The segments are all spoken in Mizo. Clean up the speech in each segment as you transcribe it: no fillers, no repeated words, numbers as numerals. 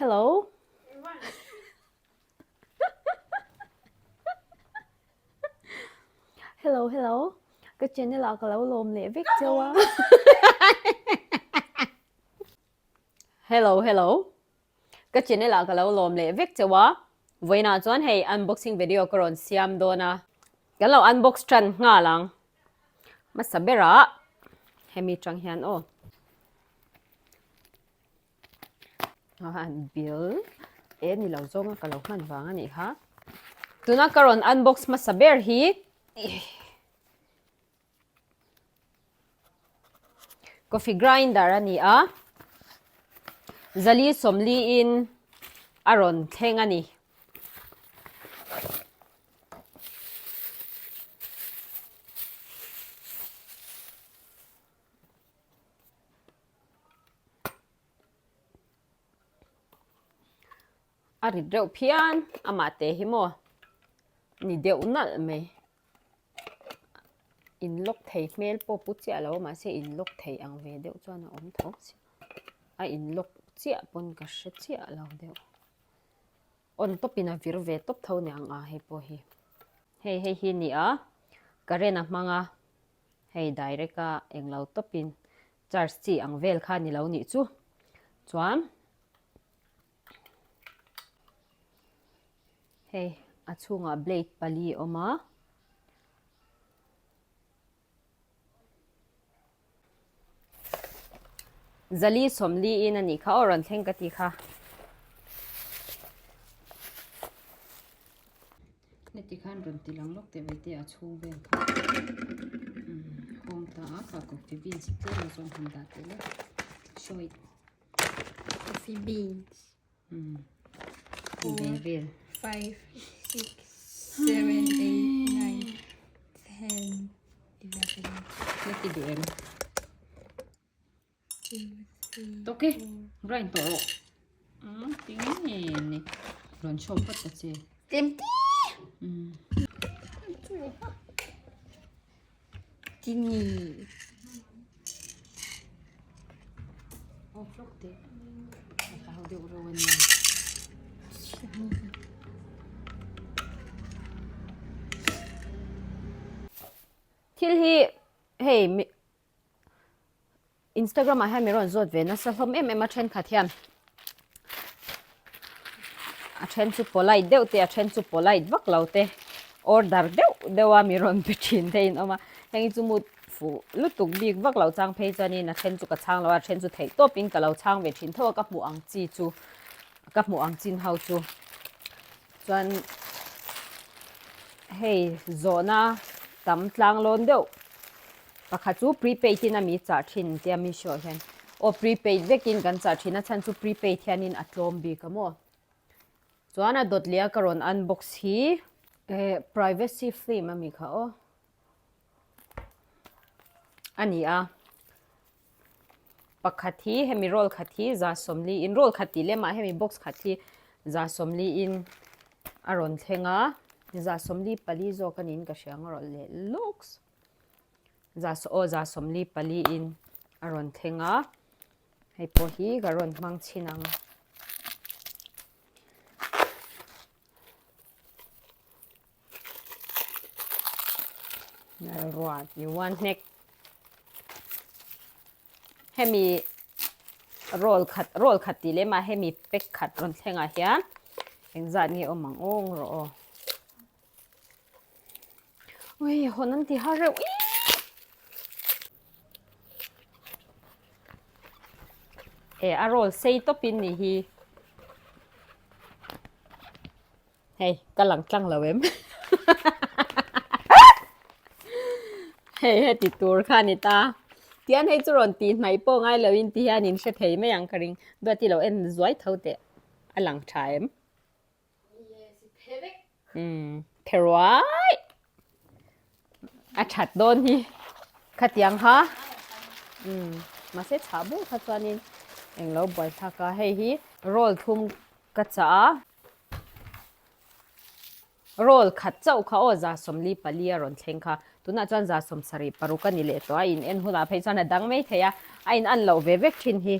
Hello. Hello hello. Ka channel ah ka lo lawm leh vek cheu a. Hello hello. Ka channel ah ka lo lawm leh vek cheu a. Vawiinah chuan hei unboxing video ka rawn siam dawn a. Kan lo unbox tan nghal ang. Hmasa berah hemi tang hian aw. Bill e ni lo zawnga ka lo hman vang a nih kha. Tuna ka rawn unbox hmasa ber hi coffee grinder a ni a, zali sawmli in a rawn thleng a ni. A rit reuh phian amah te hi maw ni deuh nalh mai in lock thei hmel pawh pu chiah lo mahse in lock thei ang ve deuh chuan a awm tho chiah a in lock chiah pawn ka hre chiah lo deuh on tawp in a vir ve tawp tho niang a hei pawh hi hei hei hi a ni a current a hmang a. Hei direct a englo tawpin charge chi ang vel kha ni lo nih chu. Chuan hei a chhungah blade pali a awm a. Zali sawmli in a nih kha aw rawn thleng ka ti kha. Heti khan rawn ti lang lawk teh vaite a chhung vel kha umm hawng ta a kha coffee beans hi tlem azawng han dah teh lawk show it Coffee beans. Umm ve vel. 5, 6, 7, 8, 9, 10, 11. Heti duh em? Tawk e, grind tawh rawh. Umm ti nge ni. Rawn show phawt ta che. Tlem ti. Umm. Ti ni. Aw hlawk teh. A hlau deuh reuh a nia. Thil hi hei Instagram ah hian min rawn zawt ve nasa hlawm em em a thenkhat hian a then chu polite deuh te a then chu polite vak lo te order deuh deuh a mi rawn pe thin te in awm a heng hi chu mut fuh lutuk bik vak lo chang phei chuanin a then chu ka chhang lo a a then chu theih tawp in ka lo chhang ve thin tho a ka hmuh ang chi chu ka hmuh ang chin ho chu. Chuan hei zawhna tam tlang lawn deuh pakhat chu prepaid in a mi chah thin tia mi hriawh hian aw prepaid vekin kan chah thin a chhan chu prepaid hianin a tlawm bik a maw chuan a dawt leh a ka rawn unbox hi eh privacy film a mi kha aw a ni a. Pakhat hi hemi roll khat hi 140 in roll khat tih lemah hemi box khat hi 140 in a rawn thleng a 144 zawk a niin ka hria ang a rawn leh lawks za aw 144 in a rawn thleng a hei pawh hi ka rawn hmang chhin ang. Ruat i one hnek. Hemi roll khat roll khat tih lem ah hemi pack khat rawn thleng ah hian engzat nge awm ang awng rawh aw. Ui hawn an ti har reuh ih. E a roll sei tawp in ni hi. Hei ka lang tlang lo em Hei heti tur kha ni ta Tian hei chu rawn tih hnaih pawh ngai lo in ti hian in hre thei mai ang ka ring Duati lo en zuai tho teh a lang tha em Umm phe ruai A that dawn hi khatiang kha umm mahse chhah bur kha chuanin englo buaithlak a hei hi roll thum ka chah a. Roll khat chauh kha aw 144 a rawn thleng kha. Tunah chuan 76 a ni leh tawh a, in en hunah phei chuan a dang mai thei a, a in an loh ve vek thin hi.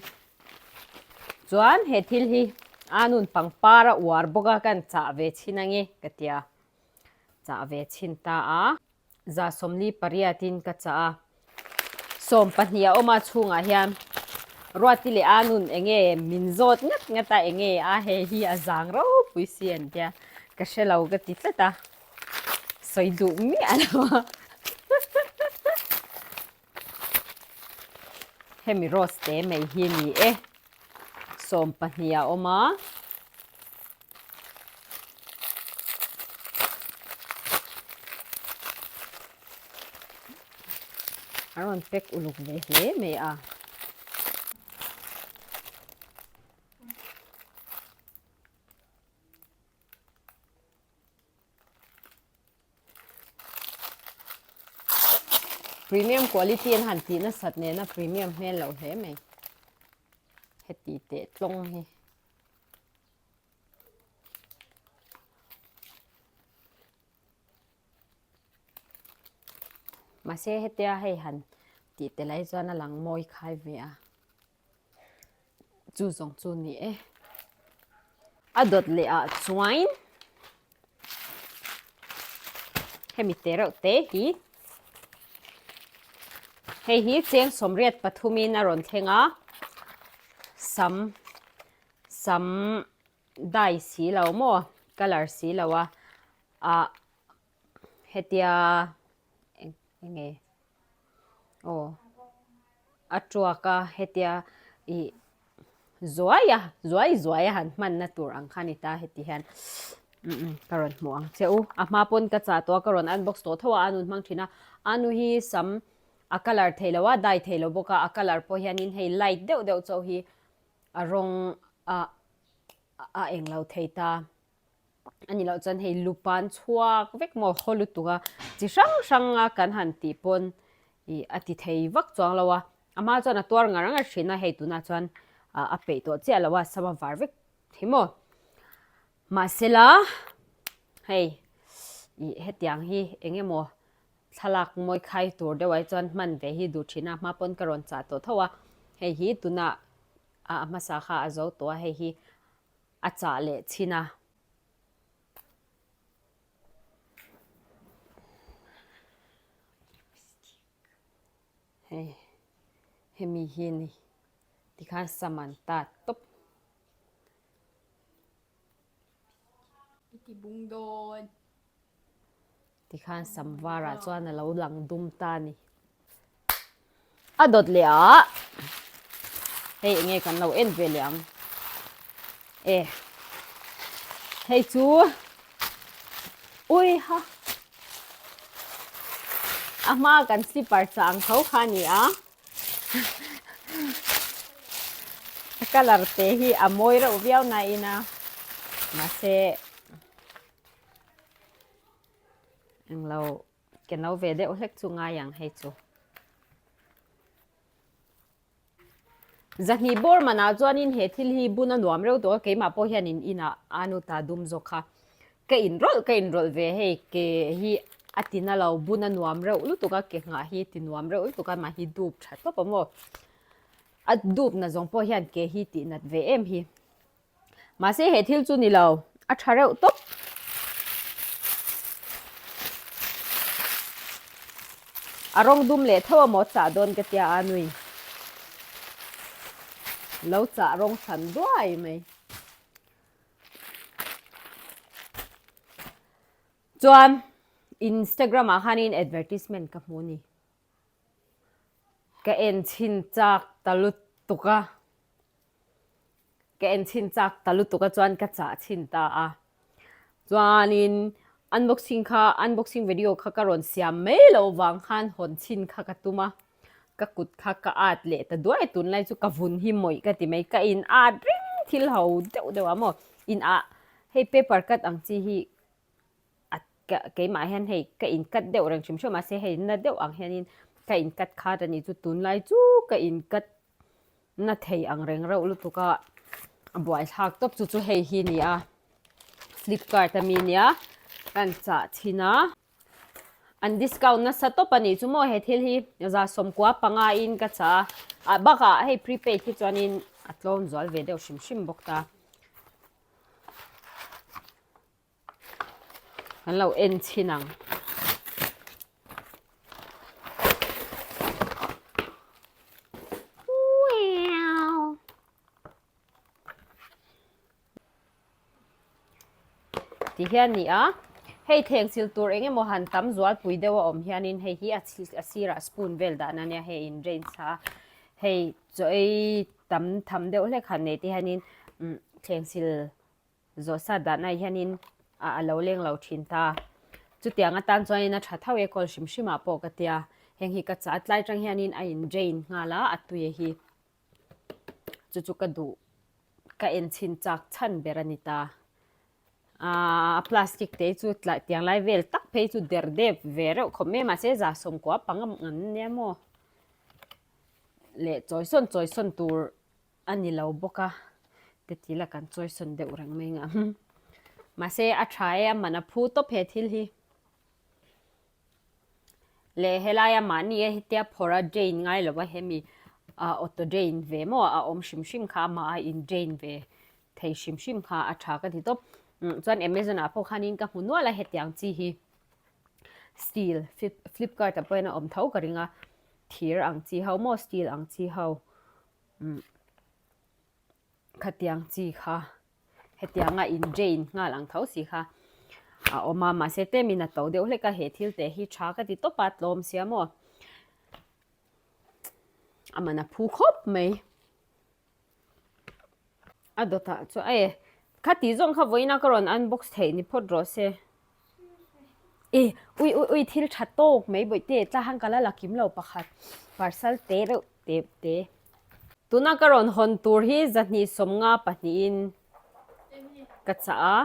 Chuan he thil hi A nun pangpar a uar bawk a kan chah ve chhin ange ka tia. Chah ve chhin ta a. 48 in ka chah a. 12 a awm a chhungah hian Ruati leh a nun enge min zawt ngat ngat a enge a hei hi a zang ropui si an tia ka hre lo ka ti tlat a. Sawi duh miah lo a. Hemi rose te mai hi ni e. 12 a awm a. A rawn pack uluk ve hle mai a. Premium quality an han tih nasat nena premium hmel loh hle mai. Heti teh tlawng hi. Mahse hetia hei han tih tel ai chuan a lang mawi khai ve a. Chu zawng chu ni e. A dawt leh ah chuan hemi te reuh te hi hei hi cheng 83 in a rawn thleng a sam sam dye si lo maw colour si lo a ah hetia eng enge aw a tuak a hetia ih zuai a zuai zuai a han hmanna tur ang kha a ni ta heti hian umm ka rawn hmuh ang che u a hma pawn ka chah tawh a ka rawn unbox tawh tho a a nun hmang thin a a nu hi sam a colour thei lo a dye thei lo bawk a a colour pawh hianin hei light deuh deuh chauh hi a rawng ah a englo thei ta. A ni loh chuan hei lupan chhuak vek maw haw lutuk a chi hrang hrang a kan han tih pawn ih a ti thei vak chuang lo a a hma chuan a tuar ngar ngar thin a hei tunah chuan ah a peih tawh chiah lo a sam a var vek hi maw mahsela hei ih hetiang hi eng emaw thlalak mawi khai tur deuh ai chuan hman ve hi duh thin a hma pawn ka rawn chah tawh tho a hei hi tunah a hmasa kha a zo tawh a hei hi. a chah leh chhin a. Hei hemi hi a ni tikhan sam an tat tawp. I ti bung dawn. Tikhan sam varah chuan a lo lang dum ta a ni. A dawt leh ah hei enge kan lo en ve leh ang e hei chu ui ha a hma kan slipper chah ang tho kha a ni a a colour te hi a mawi reuh viau na in a mahse englo Ke no ve deuh hlek chu ngai ang hei chu. Zahnih bawr manah chuanin he thil hi bun a nuam reuh tawh a, keimah pawh hian in inah a nu ta dum zawk kha ka inrawlh ka inrawlh ve hei ke hi a ti na lo bun a nuam reuh lutuk a ke nghah hi ti nuam reuh lutuk a mahni dup tha tawp a maw a dup na zawng pawh hian ke hi tih nat ve em hi. Mahse he thil chu ni lo, a tha reuh tawp. A rawng dum leh tho amaw chah dawn ka tia a nui. Lo chah rawng hran duai mai. Chuan Instagram ah khanin advertisement ka hmu ni. Ka en chhin chak ta lutuk a. Ka en chhin chak ta lutuk a chuan ka chah chhin ta a. Chuanin unboxing kha unboxing video kha ka rawn siam mai loh vang khan hawn chhin kha ka tum a. Ka kut kha ka at leh ta duai tunlai chu ka vun hi mawih ka ti mai. Ka in at reng thil ho deuh deuh a maw. In ah hei paper cut ang chi hi a ka keimah hian hei ka in cut deuh reng hrim hrim a mahse hei na deuh ang hianin ka in cut khat a nih chu tunlai chu ka in cut na thei ang reng reuh lutuk a a buaithlak tawp chu chu hei hi a ni a flipkart ami nia kan chah thin a an discount nasa tawp a nih chu maw he thil hi 95 in ka chah a ah bakah hei prepaid hi chuanin a tlawm zual ve deuh hrim hrim bawk ta. Kan lo en chhin ang. Ti hian ni a, hei thleng sil tur eng emaw han tam zual pui deuh a awm hianin hei hi a a sirah spoon vel dahna ania hei in drain sa a, hei chaw ei tam tham deuh hlek han nei te hianin umm thleng sil zawh sat dahna ah hianin a a lo leng lo thin ta. Chutiang atan chuanin a tha tho e kawl hrim hrim ah pawh ka tia, heng hi ka chah a tlai tang hianin a in drain nghal a a tui hi. Chu chu ka duh ka en chhin chak chhan ber a ni ta. Aaa a plastic te chu tlai tiang lai vel tak phei chu der dep ve reuh khawp mai a mahse za sawmkua panga an nia maw leh chawi sawn chawi sawn tur a ni lo bawk a te ti la kan chawi sawn deuh reng mai ang mahse a tha e a man a phu tawp he thil hi. Leh helaia mahni a hetia phawrh a drain ngai lo a hemi ah auto drain ve maw a awm hrim hrim kha amah a in drain ve thei hrim hrim kha a tha ka ti tawp chuan amazon ah pawh khanin ka hmu nual a hetiang chi hi steel flipkart ah pawhin a awm tho ka ring a thir ang chi ho maw steel ang chi ho Khatiang chi kha hetianga in drain nghal ang tho si kha a awm a, mahse tlemin a to deuh hlek a, he thil te hi tha ka ti tawp a, tlawm sia maw a man a phu khawp mai. A dawtah chuan e khati zawng kha vawiin a ka rawn unbox theih ni phawt rawh se. E ui ui ui thil tha tawk mai bawihte tlahan ka la la kim lo pakhat parcel te reuh te te. Tuna ka rawn hawn tur hi zahnih sawmnga pahnihin ka chah a.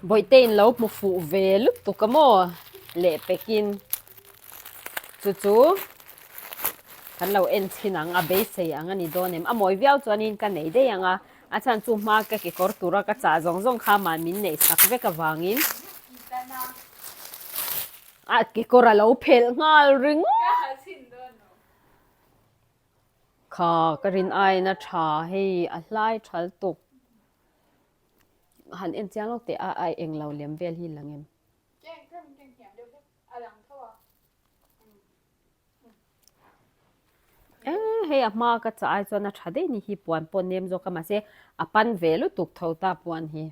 Bawihte in lo hmu fuh ve lutuk a maw leh pekin chu chu kan lo en chhin ang a beisei ang a ni dawn em. A mawi viau chuanin ka nei daih ang a, a chhan chu hma ka kekawr tura ka chah zawng zawng kha mah min neih sak vek avangin. A kekawr a lo phelh nghal ringawt. Ka ha chhin dawn lo. Kha ka rin aiin a tha hei a hlai thal tuk. Han en chiang lawk teh a a eng lo lem vel hi lang em? Keng keng keng hniam deuh hlek a lang tho a. Eh hei a hma ka chah ai chuan a tha daih ni hi puan pawh nem zawk a mahse a pan ve lutuk tho ta puan hi.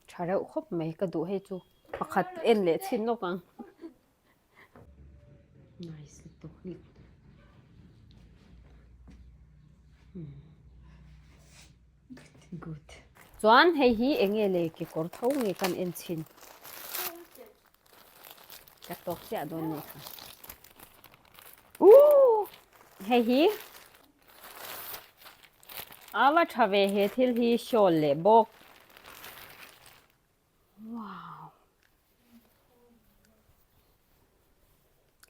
Tha reuh khawp mai ka duh hei chu pakhat en leh chhin lawk ang. Nice lutuk Good. Chuan hei hi eng nge le kekawr tho nge kan en chhin. Ka tawk chiah dawn nih kha. Ooh! Hei hi A va tha ve he thil hi shawl leh bawk. Wow!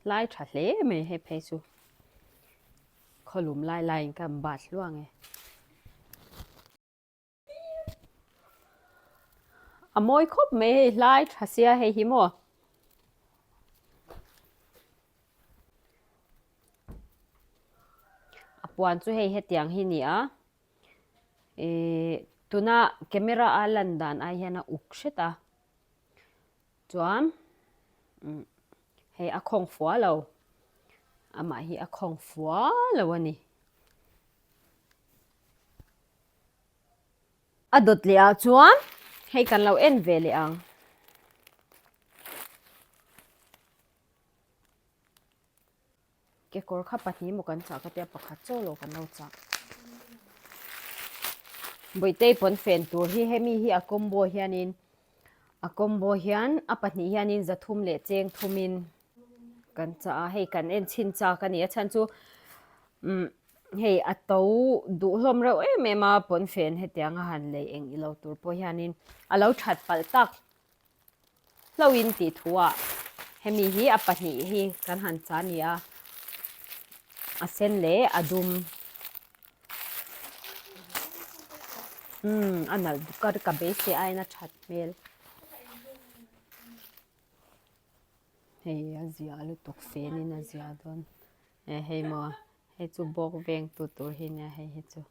Lai tha hle mai hei phei chu. Khawlum lai laiin ka bat hluang e. A mawi khawp mai hei hlai tha sia hei hi maw. A puan chu hei hetiang hi ni a ihh tuna camera a lan dan ai hian a uk hret a chuan umm hei a khawng fua lo amah hi a khawng fua lo a ni. A dawt leh ah chuan hei kan lo en ve leh ang. Kekawr kha pahnih maw kan chah ka tia pakhat chaw lo kan lo chah. Bawihte pawn fen tur hi hemi hi a combo hianin a combo hian a pahnih hianin zathum leh cheng thumin kan chah a hei kan en chhin chak a ni a chhan chu umm hei a to duh hlawm reuh em em a pawnfen hetiang a han lei eng ilo tur pawh hianin a lo that palh tak hlauhin tih thu ah hemi hi a pahnih hi kan han cha ni a a sen leh a dum umm a nalh bawk a ka beisei aiin a that hmel. Hei a zia lutuk fen in a zia dawn e hei maw. Hei chu bawk veng tu tur hi nia hei hi chu.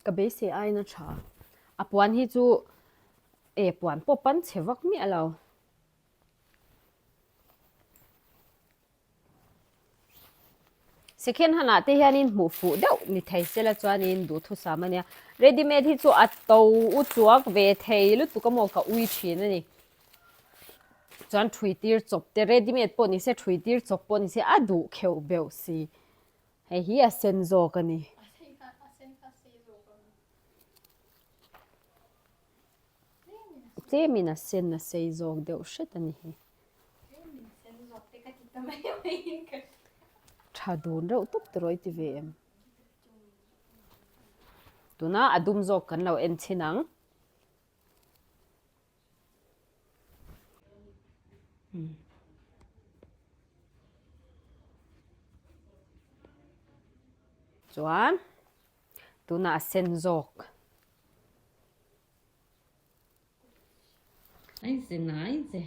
Ka beisei aiin a tha. A puan hi chu e puan pawh pan chhe vak miah lo. Second hand ah te hianin hmuh fuh deuh ni thei sela chuanin duhthusam a nia. Ready made hi chu a to u chuak ve thei lutuk a maw ka ui thin a ni. Chuan thui tir chawp te ready made pawh ni se thui tir chawp pawh ni se a duh kheuh beuh si. Hei hi a sen zawk a ni. Tlemin a sen a sei zawk deuh hret a ni hi. Tha dun reuh tawp tawh i ti ve em? Tuna a dum zawk kan lo en chhin ang. Chuan tunah a sen zawk. Ai che ngai che.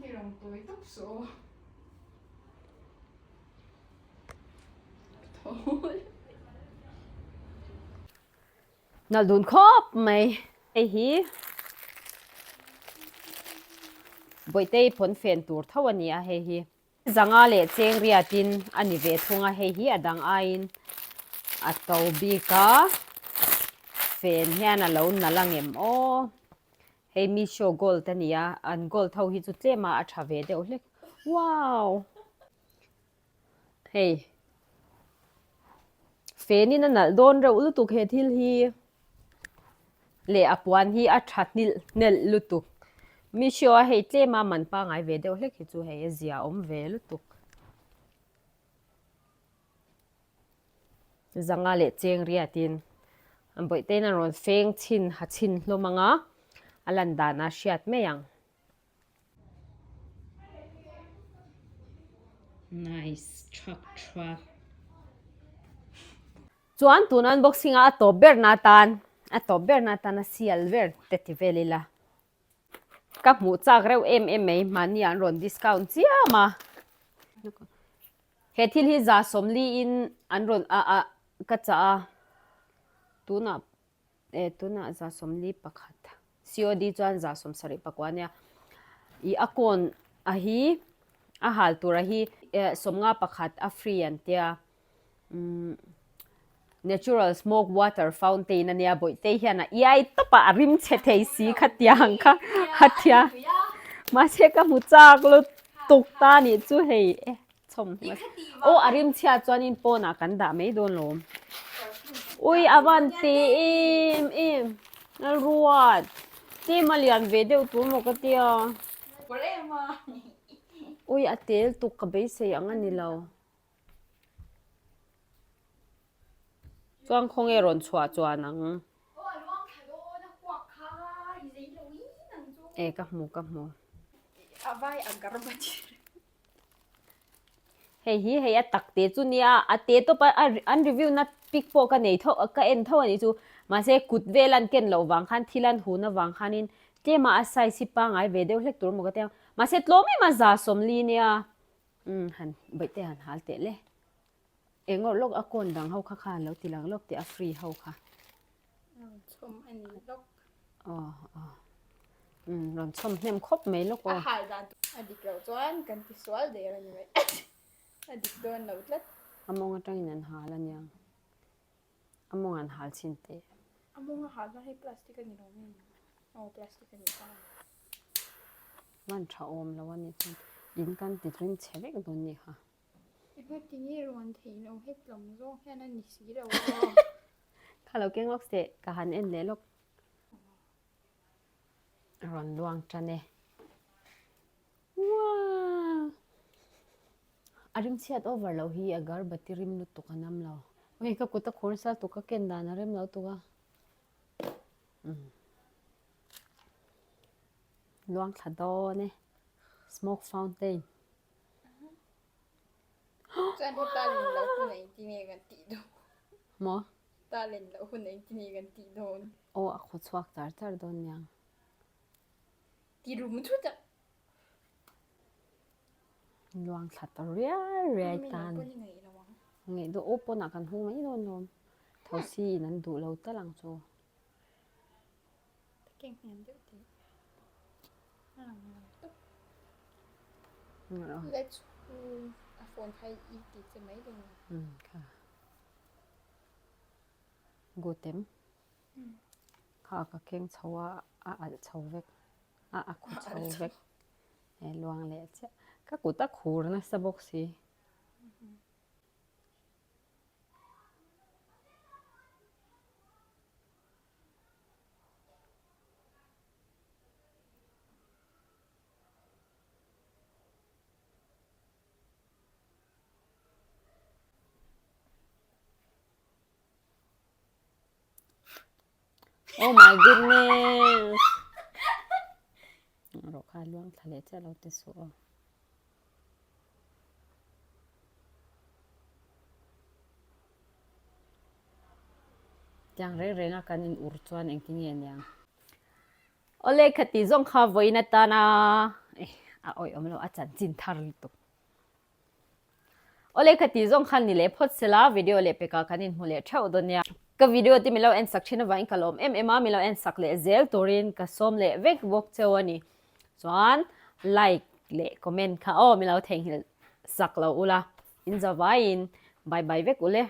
Ti rong tawi tawp suh aw. Nalh dun khawp mai. Hei hi Bawihtei pawn fen tur tho a ni a hei hi. Zanga leh cheng riatin a ni ve thung a, hei hi a dang aiin a to bik a, fen hian a lo nalh angem aw. Hei Meesho gold a ni a, an gold ho hi chu tlem a a tha ve deuh hlek. Wow! Hei fenin a nalh dawn reuh lutuk he thil hi leh a puan hi a tha hnilh hnelh lutuk Meesho a hei tlem a man pangai ve deuh hlek hi chu hei a zia awm ve lutuk zanga leh cheng riatin bawihte in a rawn feng chhin ha chhin hlawm anga a lan dan a hriat mai ang. Nice truck truck. Chuan tun unboxing a a tawp ber na tan a tawp ber na tan a sial ber te ti vel ila. Ka hmuh chak reuh em em mai mahni an rawn discount chiam a. He thil hi za sawmli in an rawn a a ka chah a tunah E tunah 141 COD chuan 174 a nia. I a kawn a hi a hal tur a hi 51 a free an tia. Umm natural smoke water fountain a nia Bawihtei hian a iai tawp a a rim chhe thei si khatiang kha a tia. Mahse ka hmu chak lutuk ta nih chu hei e. Chhawm hma aw a rim chhiat chuanin pawnah kan dah mai dawn lawm. Ui a van ti em em Lalruat tlem a lian ve deuh tur maw ka tia. Ui a tel tuk ka beisei ang a ni lo. Chuan khawnge rawn chhuah chuan ang. E ka hmu ka hmu. Hei hi hei a tak te chu nia a te tawp a an review na pic pawh ka nei tho ka en tho a nih chu mahse kut vel an ken loh vang khan thil an hun avang khanin tlema a size hi pangai ve deuh hlek tur maw ka ti ang mahse tlawm em a za sawmli nia umm han bawihte han hal teh le eng awrh lawk a kawn dang ho kha kha an lo ti lang lawk teh a free ho kha. Rawn chhawm a ni lawk. Aw aw umm rawn chhawm hnem khawp mai lawk aw. A hal dan a dik loh chuan kan ti sual der a ni mai. A dik dawn lo tlat. A mawng atangin an hal a nia. A mawng an hal chhin teh. A mawng a hal chuan hei plastic a ni lo nge ni? Aw plastic a ni ta. Man tha awm lo a nih chuan in kan ti tlin chhe vek dawn nih kha. Engati nge rawn theih loh het lam zawng hian a ni si lo aw. Kha lo keng lawk teh ka han en leh lawk. A rawn luang tan e. Wow! A rim chhiat over loh hi a garbati rim lutuk a nam lo. Ui ka kut a khur nasa tuk ka ken dan a rem lo tuk a. Luang thla dawn e. Smoke fountain. Chuan hi talent loh hun a inti nge kan tih dawn? Maw? Talent loh hun a inti nge kan tih dawn? Aw a khaw chhuak char char dawn niang. Ti rum thut a. Luang thla ta riai riai tan. Ngaih duh aw pawnah kan hung mai dawn lawm. Thosi in an duh lo tal ang chu. Let's a phone kha i ti che mai dawn. Um kha. Gutem. Kha ka keng chho a a alh chho vek. A a khu chho vek. He luang leh chiah. Ka kut a khur nasa bawk si. Oh my goodness! Rawh kha luang thla leh chiah lo ti suh aw. Tiang reng reng a kan in ur chuan engtin nge niang. Awle khati zawng kha vawiin atana eh a awih awm lo a chanchin thar lutuk. Awle kha ti zawng khan ni leh phawt sela video leh pekah kan inhmu leh theuh dawn nia. Ka video te milo en sak thin avangin ka lawm em em a, milo en sak leh zel turin ka sawm leh vek bawk cheu a ni. Chuan like leh comment kha aw milo theihnghilh sak lo ula, in zavaiin bye bye vek ule.